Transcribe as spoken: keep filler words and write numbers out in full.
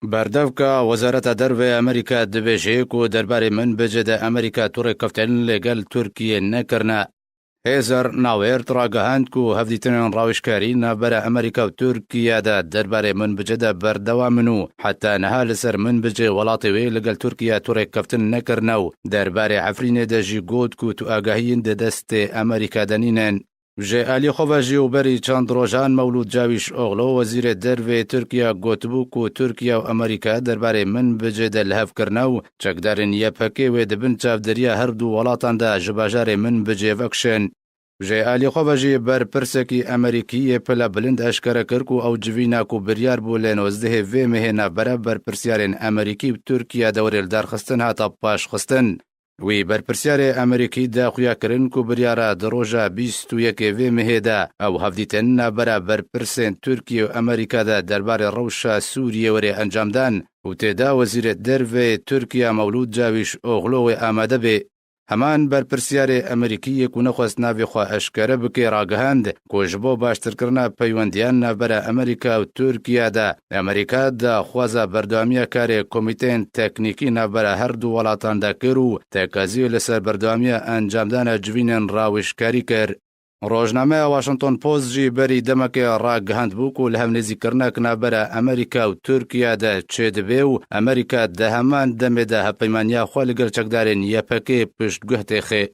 Berdevka Wezareta Derve Amerîka dibêje ku derbarê Minbicê de Amerîka tu rêkeftin lêgel Tirkiyê nekirine. Hêzer Nawêrt ragihand ku hevdîtinên rawişkarî navbera Amerîka û Tirkiye de derbarê Minbicê de berdewam in û heta niha li ser Minbicê welatê wê li gel Tirkiye tu rêkeftin nekirine û derbarê Efrînê de jî got ku tu agahiyên di destê Amerîka de nînin. Ji alî xwe ve jî û berî çend rojan Mewlûd Cawîş Oxlo, wezîrê dervê Tirkiye, gotibû ku Tirkiye û Amerîka derbarê Minbicê de li hev kirine û çekdarên Y P G wê di bin çavdêriya her du welatan de ji bajarê Minbicê vekişin. Ji alî xwe ve jî berpirsekî Amerîkî yê pile bilind eşkere kir ku ew civîna ku biryar bû lê nozdehê vê mehê navbera berpirsiyarên Amerîkî û Tirkiye de were lidarxistin hate paşxistin. Wî berpirsyarê Amerîkî daxuya kirin ku biryara di roja bîst û yekê vê mehê de ew hevdîtin navbera berpirsên Tirkiye û Amerîka de derbarê rewşa Sûriyê were encamdan û tê de wezîrê dervê Tirkiye Mewlûd Cawîş Oxlo wê amade be. Heman berpirsyarê Amerîkî yê ku nexwest navê xwe eşkere bike ragihand ku ji bo baştirkirina peywendiyan navbera Amerîka û Tirkiye de Amerîka daxwaza berdewamiya karê komîteyên teknîkî navbera her du welatan de kir û tekaziyê li ser berdewamiya encamdana civînên rawişkarî kir. Rojnameya Washington Post jî berî demekê ragihandbû ku li hev nêzîkirinek navbera Amerîka û Tirkiye de çêdibe û Amerîka di heman demê de hevpeymaniya xwe li gel çekdarên Y P G piştguh têxe.